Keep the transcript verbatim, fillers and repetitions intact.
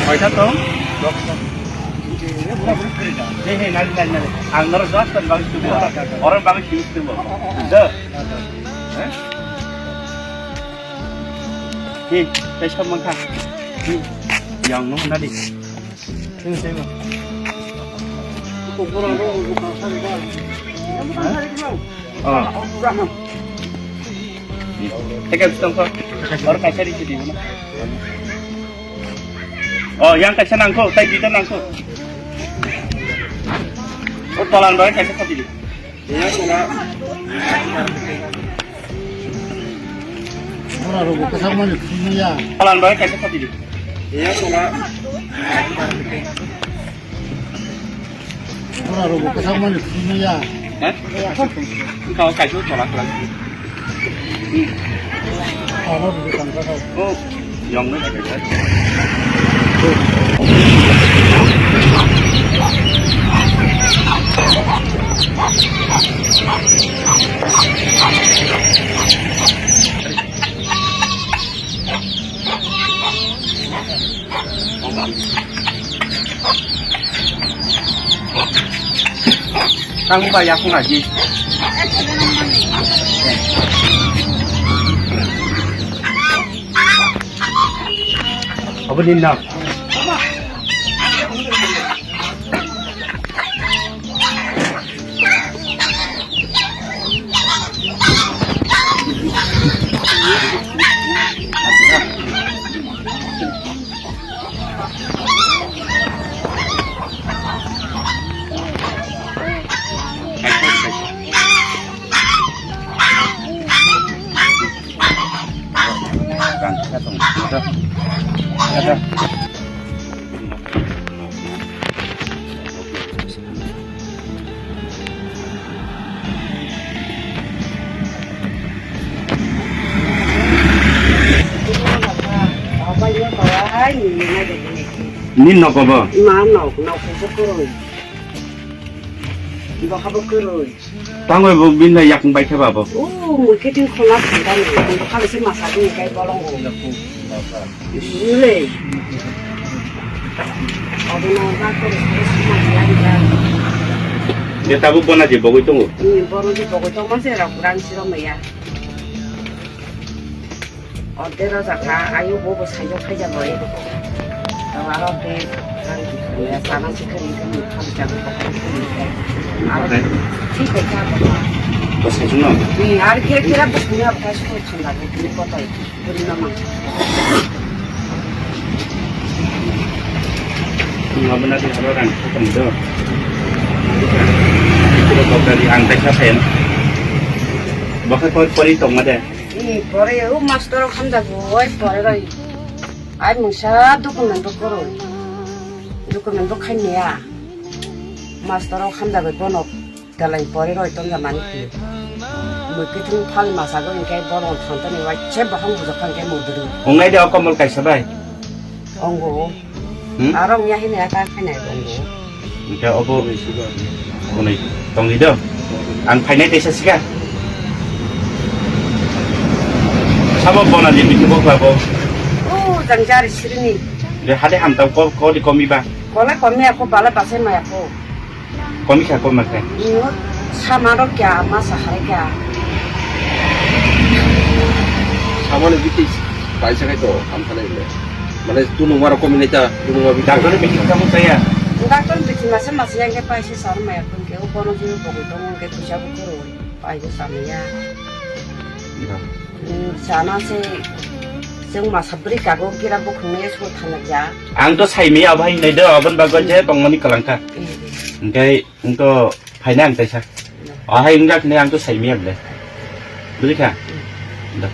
Koita tong? He, he, nari, nari, nari. Ang norok just bagwi tubu. Oro bagwi tubu, tubu. Do. He? He, tei sab mankha. He. Yang no nari. Sini, sini. Oh. Teka bisong ko. Oro kaisa ri sidi. Oh, yang kaisa nangko, tai dita nangko. Oh, tolan bai kaisa khati di. Ora rogo kwchak mani thumya. Tolan bai kaisa khati di. Ora rogo kwchak mani thumya. He? Kau kaisa tola kala. Ora rogo tangka kau. Oh, yang mana kaisa? Tang ba yakung aji. Abo din na. Ni nogo bo? Ma nok, nok bo kwrwi. Bo habo kwrwi. Tangwi bo bini yakung bai khe ba bo? O, mui khe tin khona thangkha ni, mui kha se masa dun kai bolong bo. Nile. Obo no ba ko se ma ya ya. Ye tabuk bona je bogoi tongo. Ni bono je bogoi tongma se ra kurang siro maya. Order o jakha, ayo bo bo saijak khaijak bai. Tamo aro ke, sana sikari kami khamjak. Aro thik kha. Bo saijak no? Hmm, ar khe kira bo punya pas ko chunda bo ni kotai. Buri nama. Ngabana di aro rang khatam do. Kira bo gari ang tai kha sayan. Bo kha koi pori tongma de. Ni pore o master rok hamjago, oi pore roi. Ai mungsa document bo kwrwi. Document bo khaimaya. Master rok hamjago bono telai pore roi tongja mani ki. Mui kithung phal masago hinkhe bono thantani wai se bohong bujak khan khe muduru. Ongnai de o komol kaisa bai. Ongo. Hmm? Aro wngya hini ata khainai tongo. Hingke obo hwnwi tongdi do. Ang phainai teisa sika. Sabo bona di bithi bokla bo. O jang jari sirini. De hade hamtang ko, ko di komi ba. Kola komi ako bala basai maya ko. Komi kha, komi kha. Ino sama rok kya, ma sa hai kya. Samani biti paisa khai to, ham khanai le. Mane tunung waro komi nai ta, tunung wa biti. Doctor ni biti kamu saya. Doctor ni biti masa masa yang ke paisa sar maya pun ke, upono jui bogol tong ke puja bukuro, paisa samaya. Sana se, jeng masa beri kago kira bukhung ne so thana ja. Ang to sai maya bai nai do, abon bago je tongmani kalangka. Engkai Engko phaina ang taisa. Ahai wngya khne ang to saimaya bwle. Bujikha? Da.